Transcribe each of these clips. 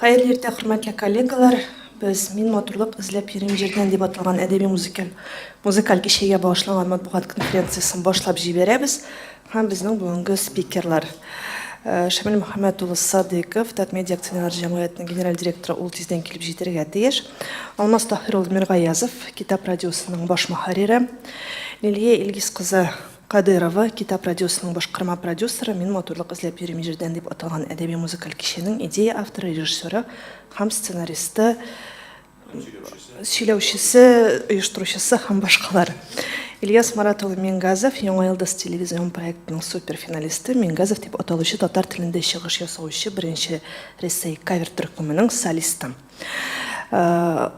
Хәерле иртә, хөрмәтле коллегалар. Без Мин матурлык эзләп йөрим җирдән дип аталган әдәби музыкаль музыкаль кичәгә багышланган матбугат конференциясен башлап җибәрәбез. Һәм безнең бүгенге спикерлар э, Шамил Мөхәммәт улы Садыйков, Татмедиа акционерлар җәмгыятенең генераль директоры, ул тиздән килеп җитәргә тиеш. Алмаз Таһир улы Миргаязов, Китап радиосының баш мөхәррире. Лилия Илгиз кызы Кадыйрова, Китап радиосының башкарма продюсеры, Мин матурлык эзләп йөрим җирдән дип аталган әдәби-музыкаль кичәнең идея авторы, режиссеры һәм сценаристы, сөйләүчесе, оештыручысы һәм башкалар. Ильяс Марат улы Мингазов, Яңа йолдыз телевизион проектының суперфиналисты, Мингазов дип аталучы татар телендә чыгыш ясаучы беренче Рәсәй кавер төркеменең солисты. Э,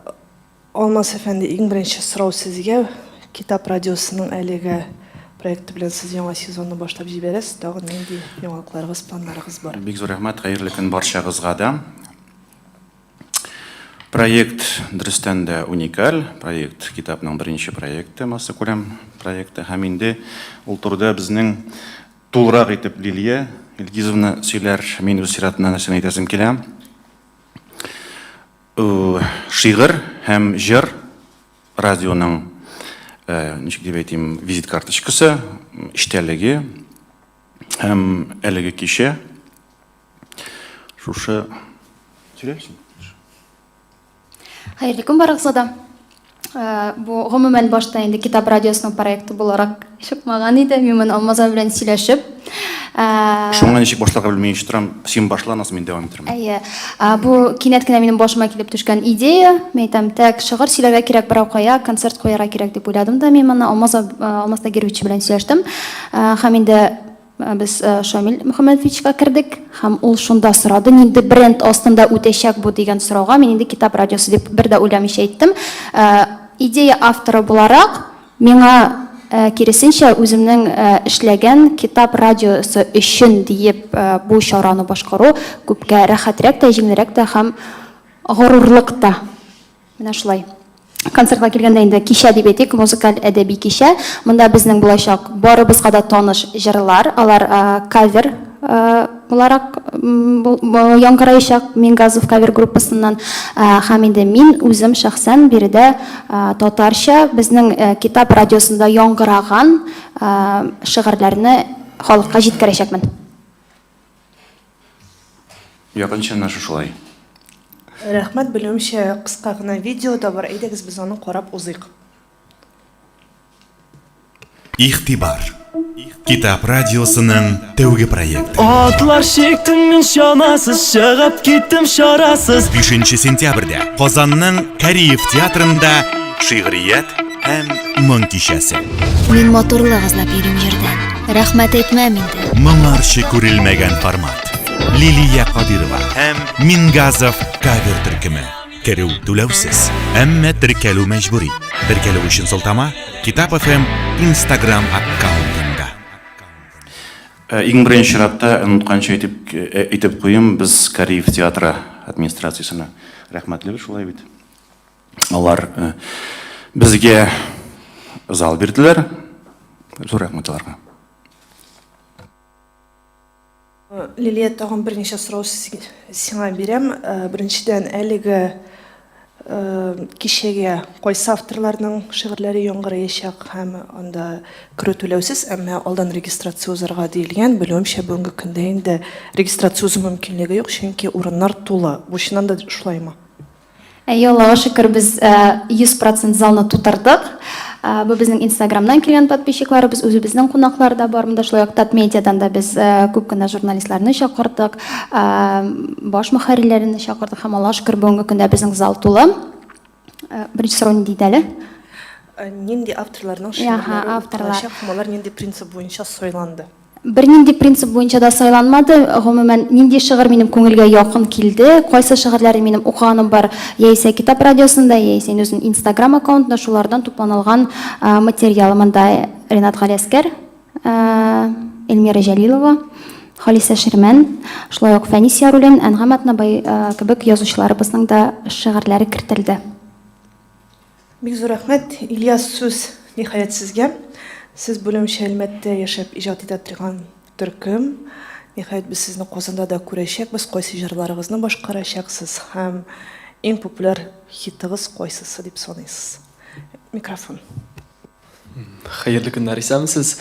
Алмаз әфәнде, иң беренче сорау сезгә. Китап радиосының әлеге проекты белән сез яңа сезонны башлап җибәрәсез. Тагын нинди яңалыкларыгыз, планнарыгыз бар? Бик зур рәхмәт, хәерле көн барчагызга да. Проект дөрестән дә уникаль проект, китапның беренче проекты, массакүләм проекты. Һәм инде ул турыда безнең тулырак итеп Лилия Илгизовна сөйләр. Мин үз чиратымда нәрсәне әйтәсем килә. Шигырь һәм җыр радионың, ничек дип әйтим, визит карточкасы, эчтәлеге һәм әлеге кичә шушы сөйләсен. Хәерле көн барыгызга да. Э, бу гомумән башта инде Китап радиосының проекты буларак чыкмаган иде. Мин моны Алмаз белән сөйләшеп. Э, Шуңа ничек башларга белмей торам. Син башла, аннан мин дәвам итәрмен. Әйе. Э, бу кинәт кенә минем башыма килеп төшкән идея. Мин әйтәм, так, шигырь сөйләргә кирәк берәү кая, концерт куярга кирәк дип уйладым да мин моны Алмаз Алмаз Тагирович белән сөйләштем. Һәм инде Без Шамил Мөхәммәтовичка кердек һәм ул шунда сорады, нинди бренд астында үтәчәк бу дигән сорауга мин инде Китап радиосы дип бер дә уйламыйча әйттем. Идея авторы буларак, миңа киресенчә үземнең эшләгән Китап радиосы өчен диеп бу чараны башкару күпкә рәхәтрәк тә, җиңелрәк тә һәм горурлык та. Менә шулай. Концертка килгәндә инде кичә дип әйтик, музыкаль әдәби кичә. Монда безнең булачак барыбызга да таныш җырлар, алар кавер буларак яңгыраячак Мингазов кавер группасыннан. Һәм инде мин үзем шәхсән биредә татарча безнең Китап радиосында яңгыраган шигырьләрне халыкка җиткерәчәкмен. Якынча менә шушылай. Рәхмәт, белүемчә, кыска гына видео да бар. Әйдәгез, без аны карап узыйк. Игътибар! Китап радиосының тәүге проекты. Атлар чиктем мин чанасыз, чыгып киттем чарасыз. 5 сентябрьдә Казанның Кариев театрында шигърият һәм моң кичәсе. Мин матурлык эзләп йөрим җирдән. Рәхмәт әйтмәм инде. Моңарчы күрелмәгән формат. Лилия Кадирова һәм Мингазов кавер төркеме. Керү түләүсез, әмма теркәлү мәҗбүри. Теркәлү өчен сылтама Китап FM Instagram аккаунтында. Э, иң беренче чиратта онытканчы әйтеп, э, әйтеп куйым, без Кариев театры администрациясенә рәхмәтлебез шулай бит. Алар э, безгә зал бирделәр. Зур рәхмәт аларга. Лилия, тагын берничә сорау сиңа бирәм. Э, беренчедән, әлеге э, кичәгә кайсы авторларның шигырьләре яңгыраячак һәм анда керү түләүсез, әмма алдан регистрация узарга диелгән. Белүемчә, бүгенге көндә инде регистрация узу мөмкинлеге юк, чөнки урыннар тулы. Бу чыннан да шулаймы? Әйе, Аллага шөкер, без 100 процент залны тутырдык. Бу безнең Инстаграмнан килгән подписчикларыбыз, үзебезнең кунаклар да бар. Монда шулай ук Татмедиадан да без күп кенә журналистларны чакырдык, баш мөхәррирләрне чакырдык һәм Аллага шөкер, бүгенге көндә безнең зал тулы. Беренче сорау нинди иде әле? Нинди авторларның шигырьләре укылачак һәм алар нинди принцип буенча сайланды? Бернинди принцип буенча да сайланмады. Гомумән, нинди шигырь минем күңелгә якын килде, кайсы шигырьләрне минем укыганым бар, яисә Китап радиосында, яисә инде үземнең Инстаграм аккаунтында, шулардан тупланылган материал. Монда Ренат Галиәскәр, Эльмира Җәлилова, Халисә Ширмән, шулай ук Фәнис Яруллин, Әнгам Атнабай кебек язучыларыбызның да шигырьләре кертелде. Бик зур рәхмәт, Ильяс, сүз, ниһаять, сезгә. Сез бүлемчә Әлмәттә яшәп иҗат итә торган төркем. Ниһаять, без сезне Казанда да күрәчәкбез, кайсы җырларыгызны башкарачаксыз һәм иң популяр хитыгыз кайсысы дип саныйсыз? Микрофон. Хәерле көннәр, исәнмесез.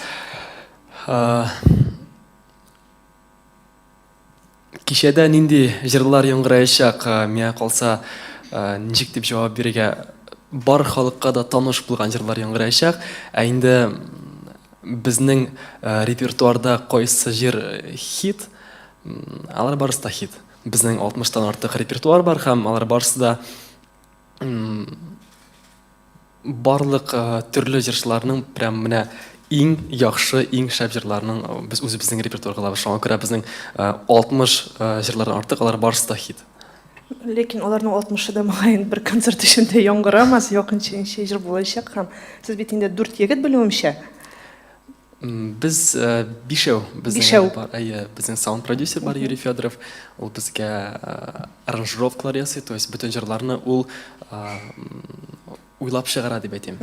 Кичәдә нинди җырлар яңгыраячак, миңа калса, ничек дип җавап бирергә, бар халыкка да таныш булган җырлар яңгыраячак. Ә инде безнең репертуарда кайсы җыр хит, алар барысы да хит. Безнең 60 тан артык репертуар бар һәм алар барысы да Барлык төрле җырчыларның прям менә иң яхшы, иң шәп җырларының без үзебезнең репертуарга алабыз. Шуңа күрә безнең 60 җырлардан артык алар барысы да хит. Ләкин аларның 60-ы да мөгаен бер концерт эчендә яңгырамас, якынча ничә җыр булачак һәм сез бит инде дүрт егет белүемчә. Без бишәү. Безнең Бишәү. бар, әйе, безнең саунд продюсер бар Юрий Федоров. Ул безгә аранжировкалар ясый, то есть бөтен җырларны ул уйлап чыгара дип әйтим.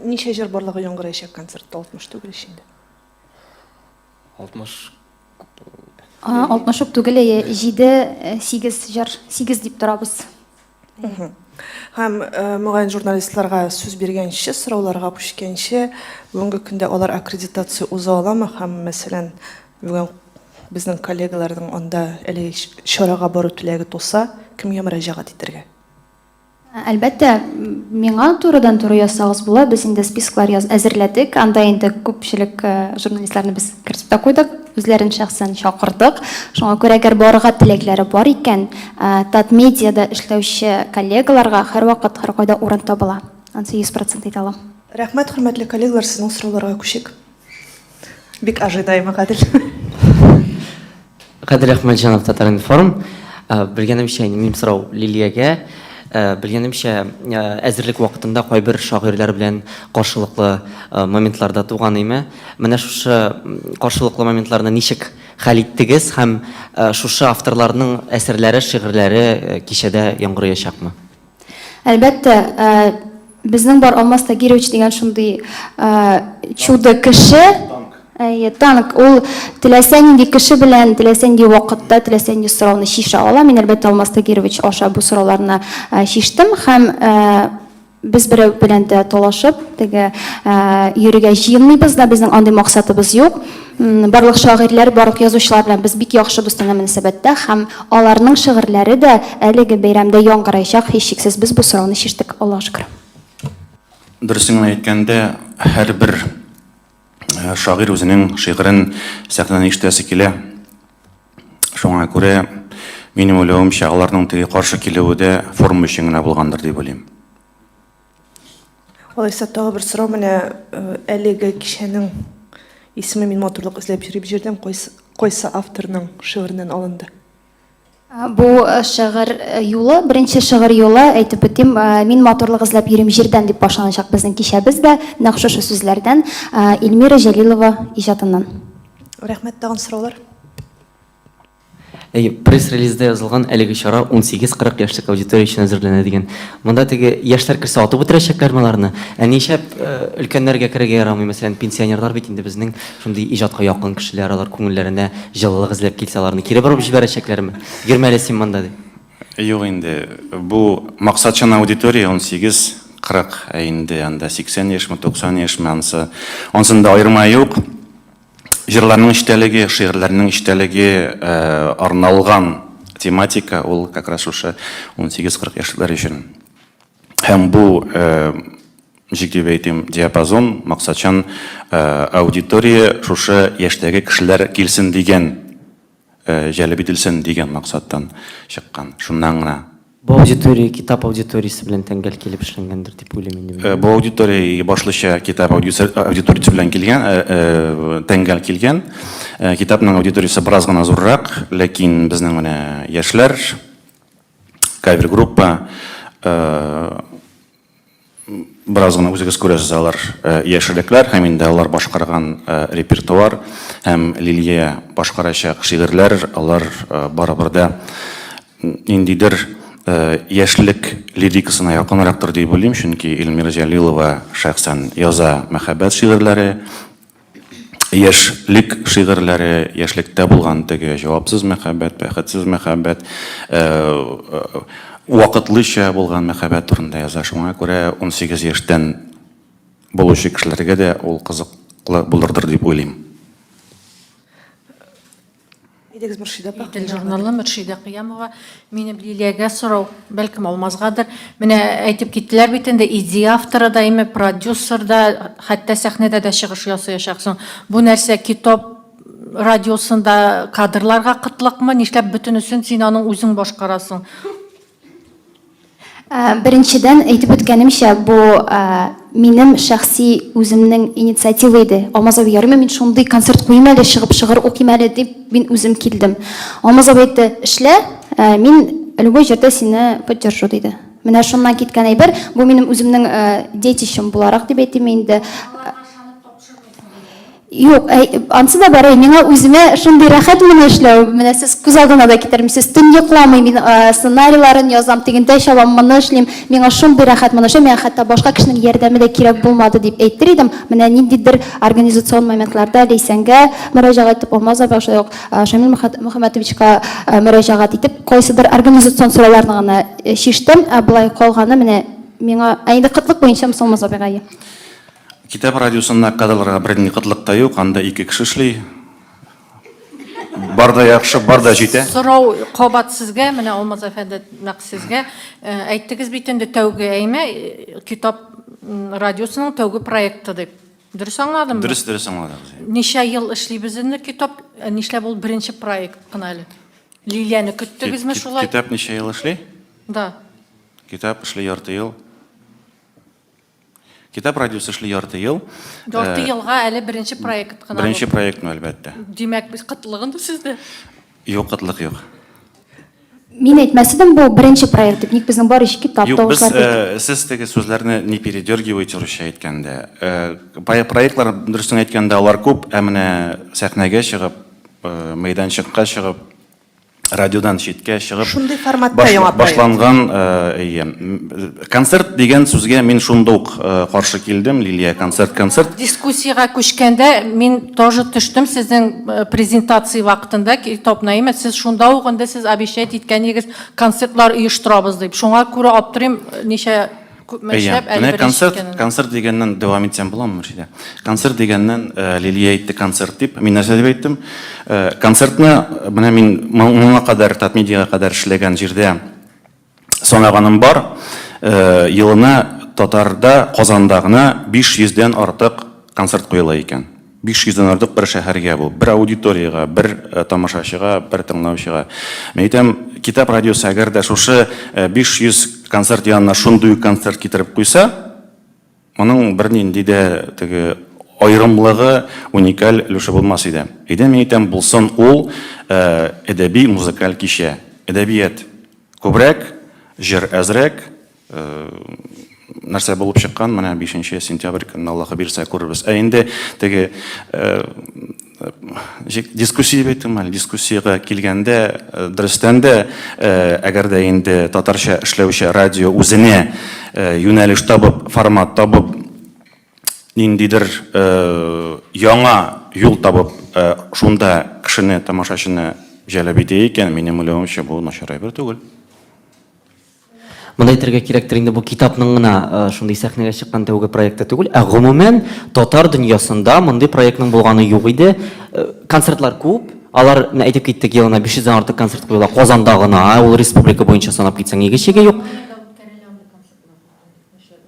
Ничә җыр барлыгы яңгыраячак концертта 60 түгел ич инде. 60 60 ук түгел, әйе, 7, 8 җыр, 8 дип торабыз. Һәм мөгаен журналистларга сүз биргәнче, сорауларга күчкәнче, бүгенге көндә алар аккредитация уза аламы һәм, мәсәлән, бүген безнең коллегаларның анда әлеге чарага бару теләге туса, кемгә мөрәҗәгать итәргә? Әлбәттә, миңа турыдан-туры язсагыз була. Без инде списоклар яз әзерләдек. Анда инде күпчелек журналистларны без кертеп тә куйдык, үзләрен шәхсән чакырдык. Шуңа күрә, әгәр барырга теләкләре бар икән, Татмедиада эшләүче коллегаларга һәрвакыт, һәркайда урын табыла. Ансы 100 процент әйтә алам. Рәхмәт, хөрмәтле коллегалар, сезнең сорауларга күчик. Бик ожидаемо, Гадел. Гадел Әхмәтҗанов, Татар-информ. Белгәнемчә, инде минем сорау Лилиягә. Белгәнемчә, әзерлек вакытында кайбер шагыйрьләр белән каршылыклы моментлар да туган име. Менә шушы каршылыклы моментларны ничек хәл иттегез һәм шушы авторларның әсәрләре, шигырьләре кичәдә яңгыраячакмы? Әлбәттә, безнең бар Алмаз Тагирович дигән шундый чудо кеше. Әйе, танк. Ул теләсә нинди кеше белән, теләсә нинди вакытта, теләсә нинди сорауны чишә ала. Мин, әлбәттә, Алмаз Тагирович аша бу сорауларны чиштем һәм Без берәү белән дә талашып, теге йөрергә җыенмыйбыз да, безнең андый максатыбыз юк. Барлык шагыйрьләр, барлык язучылар белән без бик яхшы дустанә мөнәсәбәттә һәм аларның шигырьләре дә әлеге бәйрәмдә яңгыраячак, һичшиксез. Без бу сорауны чиштек, Аллага шөкер. Дөресен генә әйткәндә, һәрбер шагыйрь үзенең шигырен сәхнәдән ишетәсе килә. Шуңа күрә, минем уйлавымча, аларның теге каршы килүе дә форма өчен генә булгандыр дип уйлыйм. Алайса тагы бер сорау менә әлеге кичәнең исеме Мин матурлык эзләп йөрим җирдән кайсы, кайсы авторның шигыреннән алынды? Бу шигырь юлы, беренче шигырь юлы, әйтеп үтим, Мин матурлык эзләп йөрим җирдән дип башланачак безнең кичәбез дә, нәкъ шушы сүзләрдән, Эльмира Җәлилова иҗатыннан. Рәхмәт, тагын сораулар? Әйе, пресс-релизда язылган әлеге чара 18-40 яшьлек аудитория өчен әзерләнә дигән. Монда теге яшьләр керсә атып үтерәчәкләрме аларны? Ә нишләп өлкәннәргә керергә ярамый? Мәсәлән, пенсионерлар бит инде безнең шундый иҗатка якын кешеләр, алар күңелләренә җылылык эзләп килсә, аларны кире борып җибәрәчәкләрме? Йөрмә әле син монда дип. Юк инде, бу максатчан аудитория 18-40, ә инде анда 80 яшьме, 90 яшьме, ансы, ансында аерма юк. Җырларның эчтәлеге, шигырьләрнең эчтәлеге, арналган тематика ул как раз шушы 18-40 яшьлекләр өчен. Һәм бу, ничек дип әйтим, диапазон, максатчан аудитория шушы яшьтәге кешеләр килсен дигән җәлеп ителсен дигән максаттан чыккан. Шуннан гына. Бу аудитория китап аудиториясе белән тәңгәл килеп эшләнгәндер дип уйлыйм инде мин. Бу аудитория башлыча китап аудиториясе белән килгән, тәңгәл килгән. Китапның аудиториясе бераз гына зуррак, ләкин безнең менә яшьләр, кавер-группа, Бераз гына үзегез күрәсез, алар яшьрәкләр һәм инде алар башкарган репертуар һәм Лилия башкарачак шигырьләр, алар барыбер дә ниндидер яшьлек лирикасына якынрактыр дип уйлыйм, чөнки Эльмира Җәлилова шәхсән яза мәхәббәт шигырьләре. Яшьлек шигырьләре, яшьлектә булган теге җавапсыз мәхәббәт, бәхетсез мәхәббәт, вакытлыча булган мәхәббәт турында яза. Шуңа күрә 18 яшьтән булучы кешеләргә дә ул кызыклы булырдыр дип уйлыйм. Әйдәгез, Мөршидә апа. Идел журналы, Мөршидә Кыямова. Минем Лилиягә сорау, бәлкем Алмазгадыр. Менә әйтеп киттеләр бит инде, идея авторы да, име, продюсер да, хәтта сәхнәдә дә чыгыш ясаячаксың. Бу нәрсә китап радиосында кадрларга кытлыкмы? Нишләп бөтенесен син аның үзең башкарасың? Э, беренчедән, әйтеп үткәнемчә, бу э, минем шәхси үземнең инициатива иде. Алмаз абый, ярыймы мин шундый концерт куйыйм әле, чыгып шигырь укыйм әле дип мин үзем килдем. Алмаз абый әйтте, эшлә, э, мин любой җирдә сине поддержу диде. Менә шуннан киткән әйбер, бу минем үземнең детищем буларак дип әйтим инде. Юк, әй, ансы да бар, әй, миңа үземә шундый рәхәт моны эшләү. Менә сез күз алдына да китермисез. Төн йокламыйм, мин э, сценарийларын язам, тегендә чабам, моны эшлим. Миңа шундый рәхәт моны эшләү, миңа хәтта башка кешенең ярдәме дә кирәк булмады дип әйтер идем. Менә ниндидер организацион моментларда Ләйсәнгә мөрәҗәгать итеп, Алмаз абыйга, шулай ук э, Шамил Мөхәммәтовичка э, мөрәҗәгать итеп, кайсыдыр организацион сорауларны гына чиштем, ә болай калганы менә миңа, ә инде кытлык буенча Алмаз абыйга. Китап радиосында кадрларга бернинди кытлык та юк, анда ике кеше эшли. Бар да яхшы, бар да җитә. Сорау кабат сезгә, менә Алмаз әфәнде, нәкъ сезгә. Э, әйттегез бит инде тәүге әйме, э, Китап радиосының тәүге проекты дип. Дөрес аңладыммы? Дөрес, дөрес аңладыгыз. Ничә ел эшлибез инде Китап, э, нишләп ул беренче проект кына әле? Лилияне көттегезме шулай? Китап ничә ел эшли? Да. Китап эшли ярты ел. Китап радиосы эшли ярты ел. Ярты елга әле беренче проект кына. Беренче проект, ну, әлбәттә. Димәк, без кытлык инде сездә? Юк, кытлык юк. Мин әйтмәс идем, бу беренче проект дип. Ник безнең бар ич китап, Юк, без, э, сез теге сүзләрне не передергивайте, русча әйткәндә. Э, проектлар, дөресен әйткәндә, алар күп, ә менә сәхнәгә чыгып, э, мәйданчыкка чыгып, радиодан читкә чыгып шундый форматта яңа проект башланган әйе концерт дигән сүзгә мин шунда ук каршы килдем. Лилия, концерт, концерт. Дискуссиягә күчкәндә мин тоже төштем сезнең презентация вакытында Китап Наимә, сез шунда ук инде сез обещать иткән идегез концертлар оештырабыз дип, шуңа күрә аптырыйм, ничә Күпме Әйе. эшләп, әле Менә беренче концерт, икәнен. концерт дигәннән дәвам итсәм буламы, Мөршидә? Концерт дигәннән, э, Лилия әйтте концерт дип. Мин нәрсә дип әйттем? Э, концертны э, менә мин моңа кадәр Татмедиага кадәр эшләгән җирдә санаганым бар. Э, елына татарда, Казанда гына 500 дән артык концерт куела икән. 500 дән артык бер шәһәргә бу, бер аудиториягә, бер э, тамашачыга, бер тыңлаучыга. Мин әйтәм, Китап радиосы әгәр дә шушы 500 э, концерт янына шундый ук концерт китереп куйса, моның бернинди дә теге аерымлыгы, уникаль өлеше булмас иде. Әйдә, мин әйтәм, булсын ул э, әдәби музыкаль кичә. Әдәбият күбрәк, җыр әзрәк, Нәрсә булып чыккан, менә 5 сентябрь көнне Аллаһы бирсә күрербез. Ә инде теге дискуссия дип әйттем әле, дискуссиягә килгәндә, дөрестән дә, әгәр дә инде татарча эшләүче радио үзенә юнәлеш табып, формат табып, ниндидер яңа юл табып, шунда кешене, тамашачыны җәлеп итә икән, минем уйлавымча, бу начар әйбер түгел. Монда әйтергә кирәктер инде, бу китапның гына шундый сәхнәгә чыккан тәүге проекты түгел, ә гомумән татар дөньясында мондый проектның булганы юк иде. Концертлар күп, алар, менә әйтеп киттек, елына 500 дән артык концерт куела Казанда гына, ул республика буенча санап китсәң, иге-чиге юк.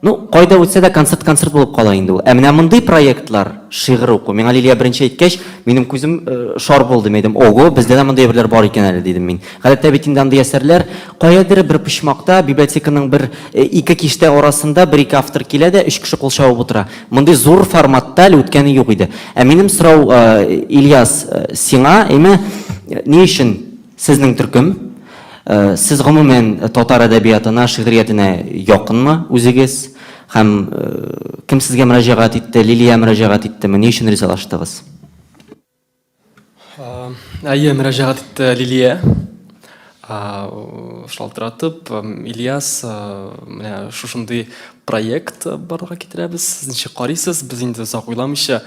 Ну, кайда үтсә дә концерт концерт булып кала инде ул. Ә менә мондый проектлар, шигырь уку, миңа Лилия беренче әйткәч, минем күзем э, шар булды. Мин әйтәм, ого, бездә дә мондый әйберләр бар икән әле, дидем мин. Гадәттә бит инде андый әсәрләр каядыр бер почмакта, библиотеканың бер э, ике киштә арасында бер-ике автор килә дә, өч кеше кул чабып утыра. Мондый зур форматта әле үткәне юк иде. Ә минем сорау, э, Ильяс, сиңа, әйме, ни өчен Сезнең төркем, сез гомумән татар әдәбиятына, шигъриятенә якынмы үзегез? Һәм кем сезгә мөрәҗәгать итте, Лилия мөрәҗәгать иттеме, ни өчен ризалаштыгыз? Әйе, мөрәҗәгать итте Лилия. Шалтыратып, Ильяс, менә шушындый проект барлыкка китерәбез, сез ничек карыйсыз? Без инде озак уйламыйча,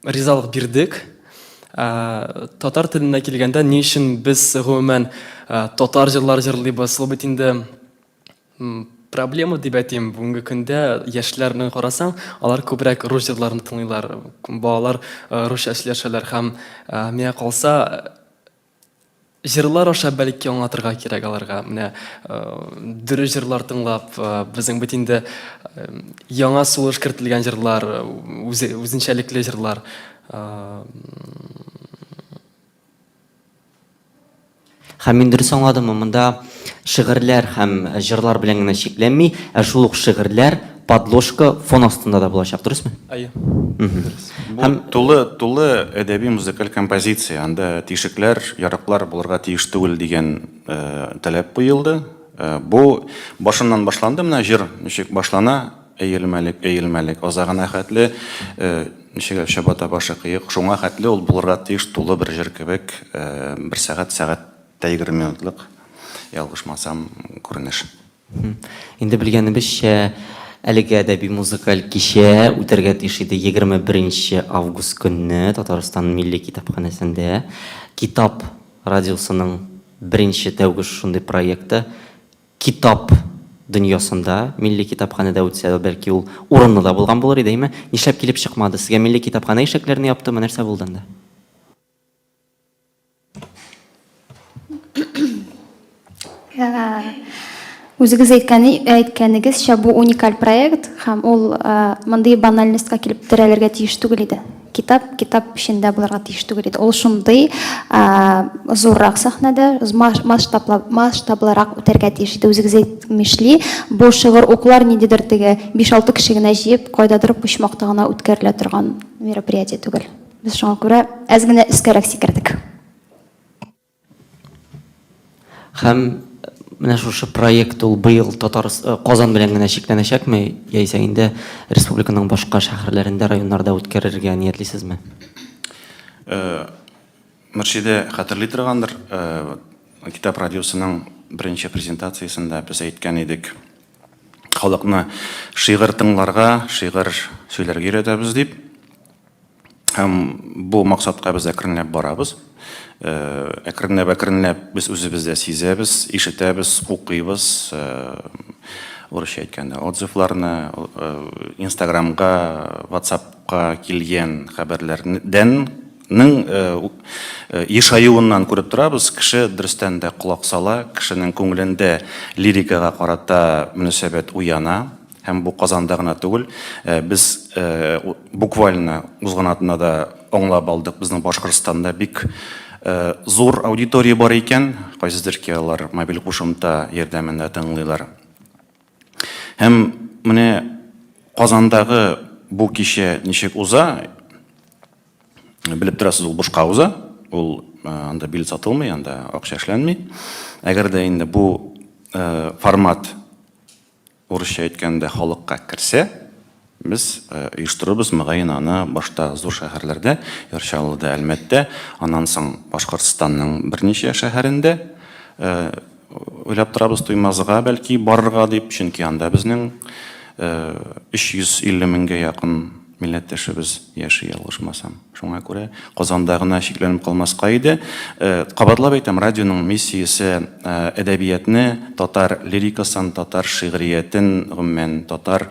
Ризалык бирдек. Татар теленә килгәндә, ни өчен без гомумән татар җырлары җырлыйбыз? Ул бит инде проблема дип әйтим. Бүгенге көндә яшьләрне карасаң, алар күбрәк рус җырларын тыңлыйлар. Балалар русча сөйләшәләр һәм миңа калса, Җырлар аша бәлки аңлатырга кирәк аларга. Менә дөрес җырлар тыңлап, безнең бит инде яңа сулыш кертелгән җырлар, үзе үзенчәлекле җырлар. Һәм мин дөрес аңладыммы, монда шигырьләр һәм җырлар белән генә чикләнми, ә шул ук шигырьләр подложка, фон астында да булачак, дөресме? Әйе. Дөрес. Бу Һәм тулы, тулы әдәби музыкаль композиция, анда тишекләр, ярыклар булырга тиеш түгел дигән таләп куелды. Бу башыннан башланды, менә җыр ничек башлана, әелмәлек, әелмәлек, азагына хәтле, ничек әле чабата башы кыек, шуңа хәтле ул булырга тиеш тулы бер җыр кебек, бер сәгать, сәгать тә 20 минутлык, ялгышмасам, күренеш. Инде белгәнебезчә, әлеге әдәби-музыкаль кичә үтәргә тиеш иде 21 нче август көнне Татарстан Милли китапханәсендә. Китап радиосының беренче тәүге шушындый проекты Китап дөньясында, Милли китапханәдә үтсә, бәлки ул урынлы да булган булыр иде, әйме? Нишләп килеп чыкмады? Сезгә Милли китапханә ишекләрне яптымы? Нәрсә булды анда? Үзегез әйткән, әйткәнегезчә, бу уникаль проект һәм ул мондый банальностька килеп терәлергә тиеш түгел иде. Китап китап эчендә булырга тиеш түгел иде. Ул шундый зуррак сәхнәдә, масштаблы, масштаблырак үтәргә тиеш иде. Үзегез әйтмешли, бу шигырь укулар ниндидер теге 5-6 кеше генә җыеп, кайдадыр почмакта гына үткәрелә торган мероприятие түгел. Без шуңа күрә әз генә өскәрәк сикердек. Һәм менә шушы проект ул быел Татар э, Казан белән генә чикләнәчәкме, яисә инде республиканың башка шәһәрләрендә, районнарда үткәрергә ниятлисезме? Э, Мөршидә хәтерли торгандыр, э, Китап радиосының беренче презентациясендә без әйткән идек, халыкны шигырь тыңларга, шигырь сөйләргә өйрәтәбез дип. Һәм бу максатка без әкренләп барабыз. Э, әкренләп, әкренләп без үзебез дә сизәбез, ишетәбез, укыйбыз. Э, урысча әйткәндә, отзывларны, э, Инстаграмга, WhatsAppка килгән хәбәрләрдән ның ешаюыннан күреп торабыз, кеше дөрестән дә колак сала, кешенең күңелендә лирикага карата мөнәсәбәт уяна. Һәм бу Казанда гына түгел, без буквально узган атнада аңлап алдык, безнең Башкортстанда бик зур аудитория бар икән, кайсыдыр ки алар мобиль кушымта ярдәмендә тыңлыйлар. Һәм менә Казандагы бу кичә ничек уза, белеп торасыз, ул бушка уза, ул анда билет сатылмый, анда акча эшләнми. Әгәр дә инде бу формат Урысча әйткәндә, халыкка керсә, без оештырырбыз, мөгаен, аны башта зур шәһәрләрдә, Яр Чаллыда, Әлмәттә, аннан соң Башкортстанның берничә шәһәрендә уйлап торабыз, Туймазыга бәлки барырга дип, чөнки анда безнең 350 меңгә якын милләттәшебез яши, ялгышмасам. Шуңа күрә Казанда гына чикләнеп калмаска иде. Э, кабатлап әйтәм, радионың миссиясе э, әдәбиятны, татар лирикасын, татар шигъриятен, гомумән, татар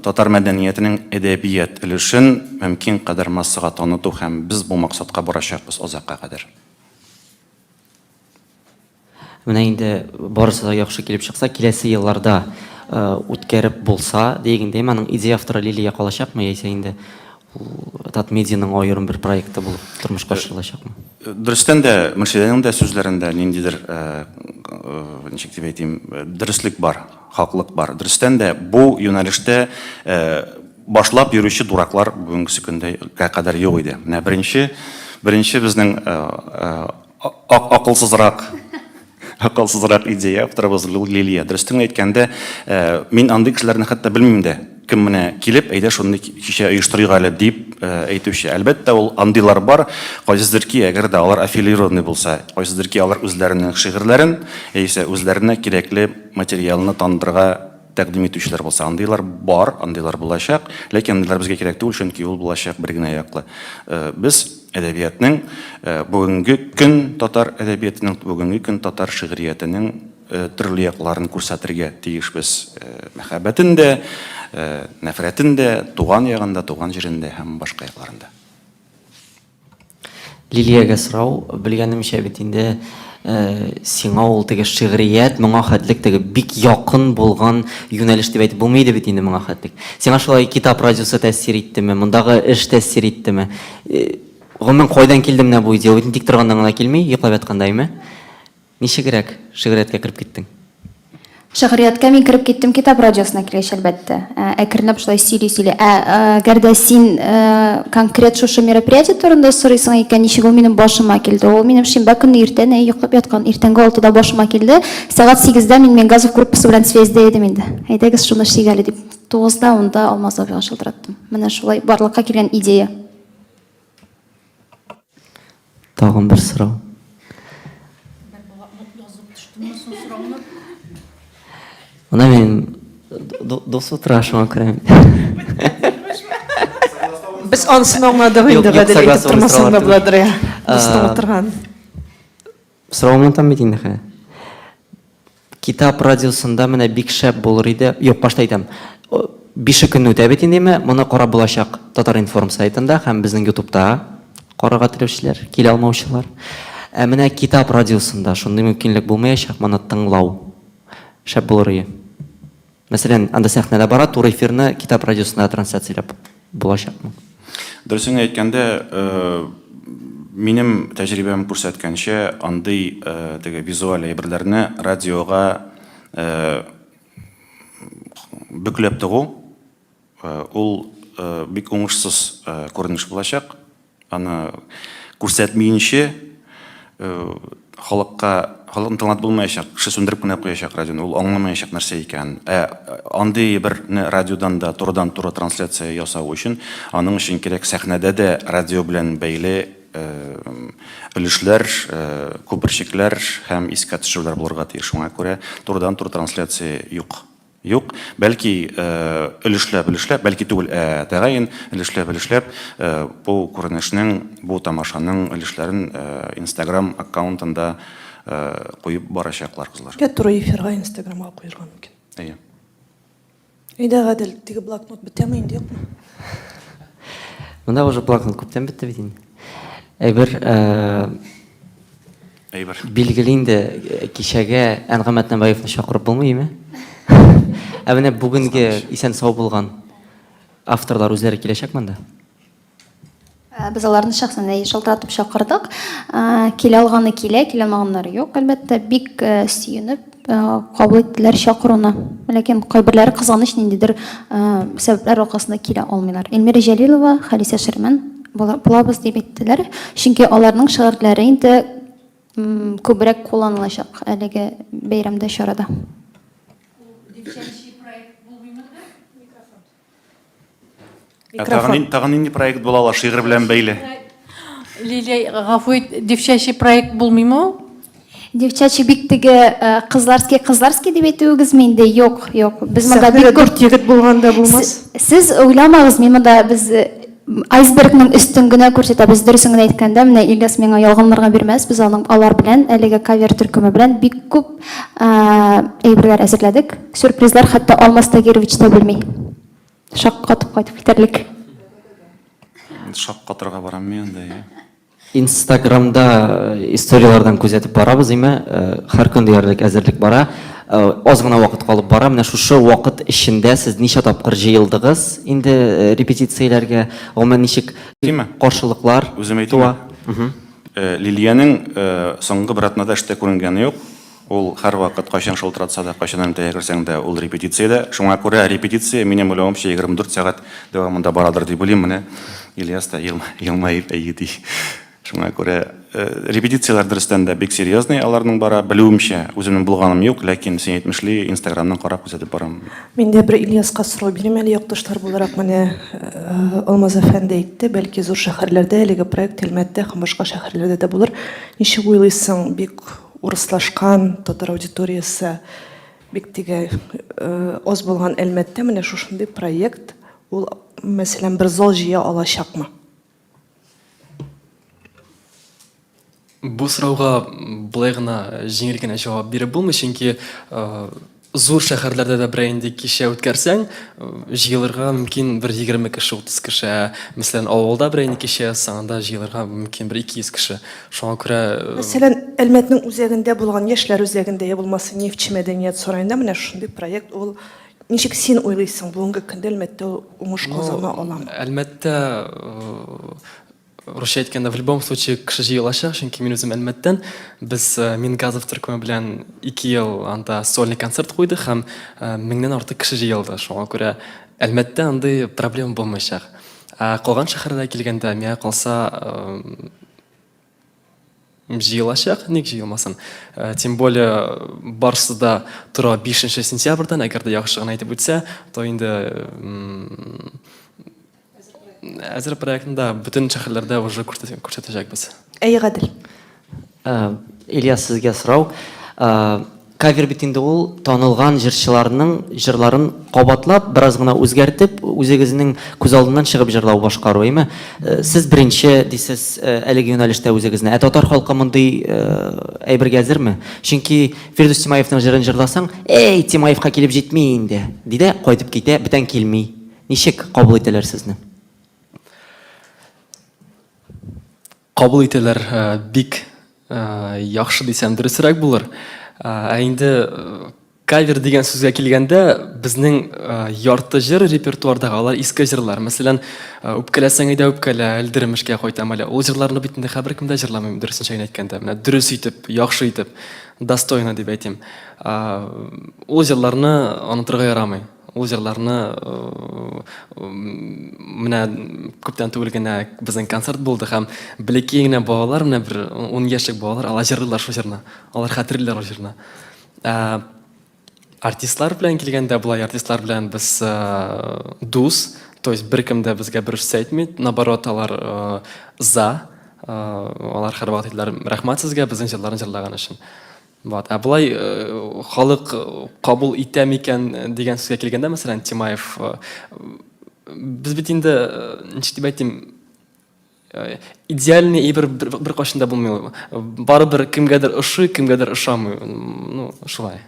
татар мәдәниятенең әдәбият өлешен мөмкин кадәр массага таныту һәм без бу максатка барачакбыз азакка кадәр. Менә инде барысы да яхшы килеп чыкса, киләсе елларда үткәреп булса, диек инде, аның идея авторы Лилия калачакмы, яисә инде ул Татмедианың аерым бер проекты булып тормышка ашырылачакмы? Дөрестән дә, Мөршидәнең дә сүзләрендә ниндидер, ничек дип әйтим, дөреслек бар, хаклык бар. Дөрестән дә, бу юнәлештә башлап йөрүче дураклар бүгенгесе көндә кадәр юк иде. Менә беренче, беренче безнең Акылсызрак, акылсызрак идея авторыбыз Лилия. Дөрестен әйткәндә, э, мин андый кешеләрне хәтта белмим дә. Кем менә килеп, әйдә шундый кичә оештырыйк әле дип э, әйтүче. Әлбәттә, ул андыйлар бар. Кайсыдыр ки, әгәр дә алар аффилированный булса, кайсыдыр ки, алар үзләренең шигырьләрен, яисә үзләренә кирәкле материалны танытырга тәкъдим итүчеләр булса, андыйлар бар, андыйлар булачак, ләкин андыйлар безгә кирәк түгел, чөнки ул булачак бер генә яклы. Без әдәбиятның бүгенге көн татар әдәбиятының, бүгенге көн татар шигъриятенең төрле якларын күрсәтергә тиешбез. Мәхәббәтен дә, нәфрәтен дә, туган ягын да, туган җирен дә һәм башка якларын да. Лилиягә сорау, белгәнемчә бит инде сиңа ул теге шигърият моңа хәтлек теге бик якын булган юнәлеш дип әйтеп булмый иде бит инде моңа хәтлек. Сиңа шулай китап радиосы тәэсир иттеме, мондагы эш тәэсир иттеме? Гомумән, кайдан килде менә бу идея? Ул бит тик торганнан гына килми, йоклап ятканда, әйме? Ничегрәк шигърияткә кереп киттең? Шигърияткә мин кереп киттем китап радиосына килгәч, әлбәттә. Ә, әкренләп шулай сөйли-сөйли. Ә, әгәр дә син конкрет шушы мероприятие турында сорыйсың икән, ничек ул минем башыма килде? Ул минем шимбә көнне иртән, әй, йоклап яткан, иртәнге алтыда башыма килде. Сәгать сигездә мин Мингазов группасы белән связьдә идем инде. Әйдәгез, шуны эшлик әле дип. Тугызда, унда Алмаз абыйга шылтыраттым. Менә шулай барлыкка килгән идея. Тагын бер сорау. Менә мин дус утыра, шуңа күрә. Без анысын аңладык инде, гадел әйтеп тормасаң да буладыр я. Дустың утырган. Соравымны онытам бит инде хәзер. Китап радиосында менә бик шәп булыр иде. Юк, башта әйтәм. Бише көнне үтә бит индеме, моны карап булачак Татар-информ сайтында һәм безнең Ютубта карарга теләүчеләр, килә алмаучылар. Ә менә Китап радиосында шундый мөмкинлек булмаячак, моны тыңлау шәп булыр иде. Мәсәлән, анда сәхнәдә бара, туры эфирны Китап радиосында трансляцияләп булачакмы? Дөресен әйткәндә, минем тәҗрибәм күрсәткәнчә, андый теге визуаль әйберләрне радиога бөкләп тыгу, ул бик уңышсыз күренеш булачак. Аны күрсәтмиенче халыкка халыкны тыңлатып булмаячак, кеше сүндереп кенә куячак радионы, ул аңламаячак нәрсә икәнен. Ә андый бер радиодан да турыдан-туры трансляция ясау өчен, аның өчен кирәк сәхнәдә дә радио белән бәйле өлешләр, күперчекләр һәм искә төшерүләр булырга тиеш. Шуңа күрә турыдан-туры трансляция юк. Юк, бәлки, өлешләп-өлешләп, бәлки түгел, ә тәгаен өлешләп-өлешләп бу күренешнең, бу тамашаның өлешләрен Инстаграм аккаунтында куеп барачаклар кызлар. Йә туры эфирга Инстаграмга куерга мөмкин. Әйе. Әйдә, Гадел, теге блокнот бетәме инде, юкмы? Монда уже блокнот күптән бетте бит инде. Әйбер, Әйбер. Билгеле инде, кичәгә Әнгам Әтнәбаевны чакырып булмый, име? Ә менә бүгенге исән-сау булган авторлар үзләре киләчәк монда? Ә, без аларны шәхсән әйе шалтыратып чакырдык. Ә, килә алганы килә, килә алмаганнары юк, әлбәттә. Бик э, сөенеп э, кабул иттеләр чакыруны. Ләкин кайберләре кызганыч ниндидер э, сәбәпләр аркасында килә алмыйлар. Эльмира Җәлилова, Халисә Шермән булабыз дип әйттеләр. Чөнки аларның шигырьләре инде күбрәк кулланылачак әлеге бәйрәмдә, чарада. Ә тагын, тагын нинди проект була ала шигырь белән бәйле? Лилия, гафу ит, девчачий проект булмыймы ул? Девчачий бик теге э, кызларский кызларский дип әйтүегезме инде? Юк, юк. Без монда бик күп егет булганда булмас. Сез уйламагыз, мин монда без э, айсбергның өстен генә күрсәтәбез. Дөресен генә әйткәндә, менә Ильяс миңа ялганларга бирмәс. Без аның алар белән әлеге кавер төркеме белән бик күп э, әйберләр әзерләдек. Сюрпризлар хәтта Алмаз Тагирович та белми. Шаккатып кайтып китәрлек. Шаккатырга барам мин анда, иә. Инстаграмда историяләрдән күзәтеп барабыз, име, һәр көн диярлек әзерлек бара. Аз гына вакыт калып бара. Менә шушы вакыт эчендә сез ничә тапкыр җыелдыгыз инде репетицияләргә? Гомумән, ничек каршылыклар туа? Лилиянең соңгы бер атнада эштә күренгәне юк. Ул һәрвакыт кайчан шалтыратса да, кайчан элемтәгә керсәң дә, ул репетициядә. Шуңа күрә репетиция, минем уйлавымча, 24 сәгать дәвамында барадыр дип уйлыйм. Менә Ильяс та елмаеп әйе ди. Шуңа күрә э, репетицияләр дөрестән дә бик серьезный аларның бара. Белүемчә, үземнең булганым юк, ләкин син әйтмешли, Инстаграмнан карап күзәтеп барам. Мин дә бер Ильяска сорау бирим әле, якташлар буларак. Менә э, Алмаз әфәнде әйтте, бәлки зур шәһәрләрдә әлеге проект Әлмәттә һәм башка шәһәрләрдә дә булыр. Ничек уйлыйсың, бик Урыслашкан татар аудиториясе бик теге аз булган Әлмәттә менә шушындый проект ул, мәсәлән, бер зал җыя алачакмы? Бу сорауга болай гына җиңел генә җавап биреп булмый, чөнки зур шәһәрләрдә дә берәр инде кичә үткәрсәң, җыелырга мөмкин бер 20 кеше, 30 кеше. Ә, мәсәлән, авылда берәр инде кичә язсаң, анда җыелырга мөмкин бер 200 кеше. Шуңа күрә Мәсәлән, Әлмәтнең үзәгендә булган Яшьләр үзәгендә, я булмаса Нефтьче мәдәният сараенда менә шушындый проект ул ничек син уйлыйсың, бүгенге көндә Әлмәттә ул уңыш казана аламы? Әлмәттә Русча әйткәндә, в любом случае кеше җыелачак, чөнки мин үзем Әлмәттән. Без э, Мингазов төркеме белән ике ел анда сольный концерт куйдык һәм э, меңнән артык кеше җыелды. Шуңа күрә Әлмәттә андый проблема булмаячак. Ә калган шәһәрләргә килгәндә, миңа калса, э, җыелачак, ник җыелмасын. Тем более барысы да тора 5 сентябрьдән, әгәр дә яхшы гына әйтеп үтсә, то инде Әзер проектында бөтен шәһәрләрдә уже күрсәтәчәкбез. Әйе, Гадел. Э, Ильяс, сезгә сорау. Э, кавер бит инде ул танылган җырчыларның җырларын кабатлап, бераз гына үзгәртеп, үзегезнең күз алдыннан чыгып җырлау башкару, әйме? Э, сез беренче дисез әлеге юнәлештә үзегезне. Ә татар халкы мондый әйбергә әзерме? Чөнки Фирдүс Тимаевның җырын җырласаң, "Эй, Тимаевка килеп җитми инде", ди дә кайтып китә, бүтән килми. Ничек кабул итәләр сезне? Кабул итәләр э, бик э, яхшы дисәм дөресрәк булыр. Э, ә инде кавер дигән сүзгә килгәндә, безнең ярты җыр репертуардагы алар иске җырлар. Мәсәлән, үпкәләсәң әйдә үпкәлә, Әлдермешкә кайтам әле. Ул җырларны бит инде хәбер кем дә җырламый, дөресен генә әйткәндә. Менә дөрес итеп, яхшы итеп, достойно дип әйтим. Ул җырларны онытырга ярамый. Ул җырларны менә күптән түгел генә безнең концерт булды һәм бәләкәй генә балалар, менә бер ун яшьлек балалар, алар җырлыйлар шул җырны. Алар хәтерлиләр ул җырны. Ә, артистлар белән килгәндә, болай артистлар белән без дус, то есть беркем дә безгә бер сүз әйтми, наоборот, алар за, алар һәрвакыт әйтәләр, рәхмәт сезгә безнең җырларны җырлаган өчен. Вот. Ә болай э, халык э, кабул итә микән дигән сүзгә килгәндә, мәсәлән, Тимаев, э, без бит инде, ничек дип әйтим, идеальный әйбер беркайчан да булмый. Барыбер кемгәдер ошый, кемгәдер ошамый. Ну, шулай.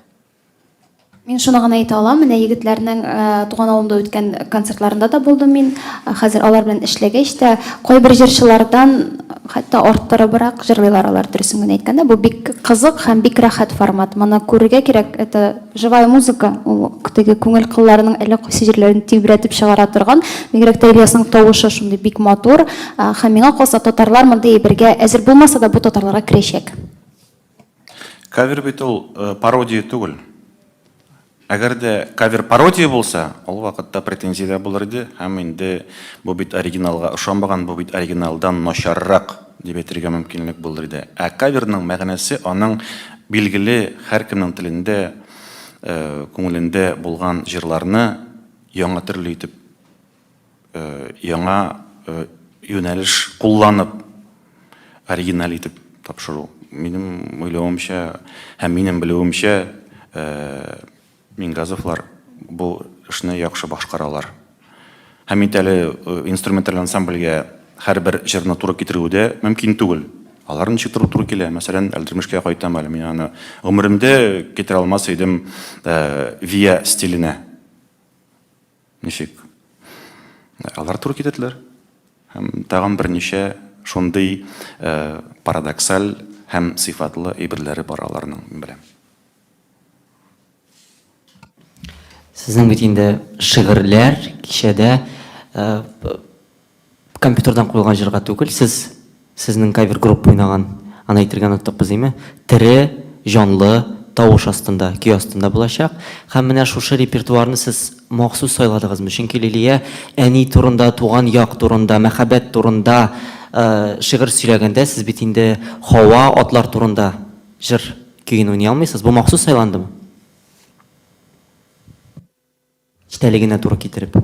Мин шуны гына әйтә алам, менә егетләрнең э, туган авылымда үткән концертларында да булдым мин. Э, хәзер алар белән эшләгәч тә, кайбер җырчылардан хәтта арттырыбрак җырлыйлар алар, дөресен генә әйткәндә. Бу бик кызык һәм бик рәхәт формат. Моны күрергә кирәк, это живая музыка. Ул теге күңел кылларының әллә кайсы җирләрен тибрәтеп чыгара торган. Бигрәк тә Ильясның тавышы шундый бик матур. Э, һәм миңа калса, татарлар мондый әйбергә әзер булмаса да, бу татарларга керәчәк. Кавер бит ул э, пародия түгел. Әгәр дә кавер пародия булса, ул вакытта претензия дә булыр иде, һәм инде бу бит оригиналга ошамаган, бу бит оригиналдан начаррак дип әйтергә мөмкинлек булыр иде. Ә каверның мәгънәсе аның билгеле һәркемнең телендә, э, күңелендә булган җырларны яңа төрле итеп яңа юнәлеш кулланып, оригиналь итеп тапшыру. Минем уйлавымча һәм минем белүемчә, Мингазовлар бу эшне яхшы башкаралар. Һәм бит әле инструменталь ансамбльгә һәрбер җырны туры китерүе дә мөмкин түгел. Алар ничек туры туры килә? Мәсәлән, Әлдермешкә кайтам әле, мин аны гомеремдә китерә алмас идем ВИА стиленә. Ничек? Алар туры китерделәр. Һәм тагын берничә шундый э, парадоксаль һәм сыйфатлы әйберләре бар аларның, мин беләм. Сезнең бит инде шигырьләр кичәдә э, Компьютердан куелган җырга түгел, сез сезнең кавер группа уйнаган, аны әйтергә оныттык без, име? Тере, җанлы тавыш астында, көй астында булачак. Һәм менә шушы репертуарны сез махсус сайладыгызмы? Чөнки Лилия әни турында, туган як турында, мәхәббәт турында шигырь сөйләгәндә, сез бит инде һава, атлар турында җыр көен уйный алмыйсыз. Бу махсус сайландымы? Эчтәлегенә туры китереп.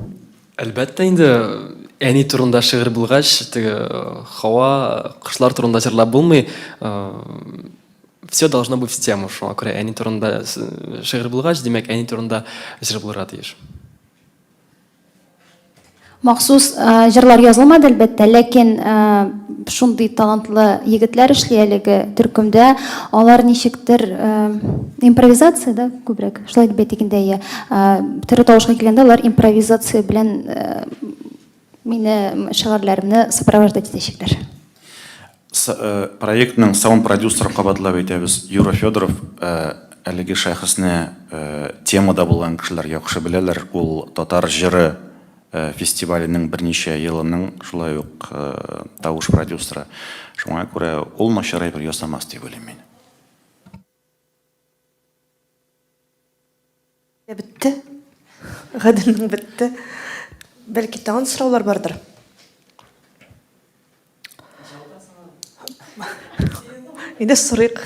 Әлбәттә инде, әни турында шигырь булгач, теге һава, кошлар турында җырлап булмый. Все должно быть в тему, шуңа күрә әни турында шигырь булгач, димәк, әни турында җыр булырга тиеш. Махсус җырлар язылмады, әлбәттә, ләкин шундый талантлы егетләр эшли әлеге төркемдә. Алар ничектер импровизация, да, күбрәк. Шулай дип әйтик инде, әйе. Тере тавышка килгәндә, алар импровизация белән мине шигырьләремне сопровождать итәчәкләр. Проектның саунд-продюсеры, кабатлап әйтәбез, Юра Федоров. Әлеге шәхесне темада булган кешеләр яхшы беләләр. Ул Татар җыры фестиваленең берничә елының шулай ук тавыш продюсеры. Шуңа күрә ул начар әйбер ясамас дип уйлыйм мин. Бетте. Гаделнең бетте. Бәлки тагын сораулар бардыр. Инде сорыйк.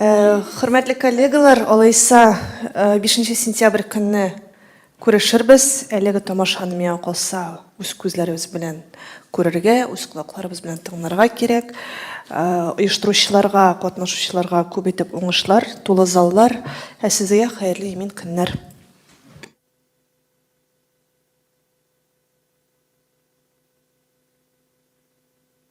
Э, хөрмәтле коллегалар, алайса 5 э, сентябрь көнне Күрешербез, әлеге тамашаны миңа калса үз күзләребез белән күрергә, үз колакларыбыз белән тыңларга кирәк. Оештыручыларга, катнашучыларга күп итеп уңышлар, тулы заллар, ә сезгә хәерле имин көннәр.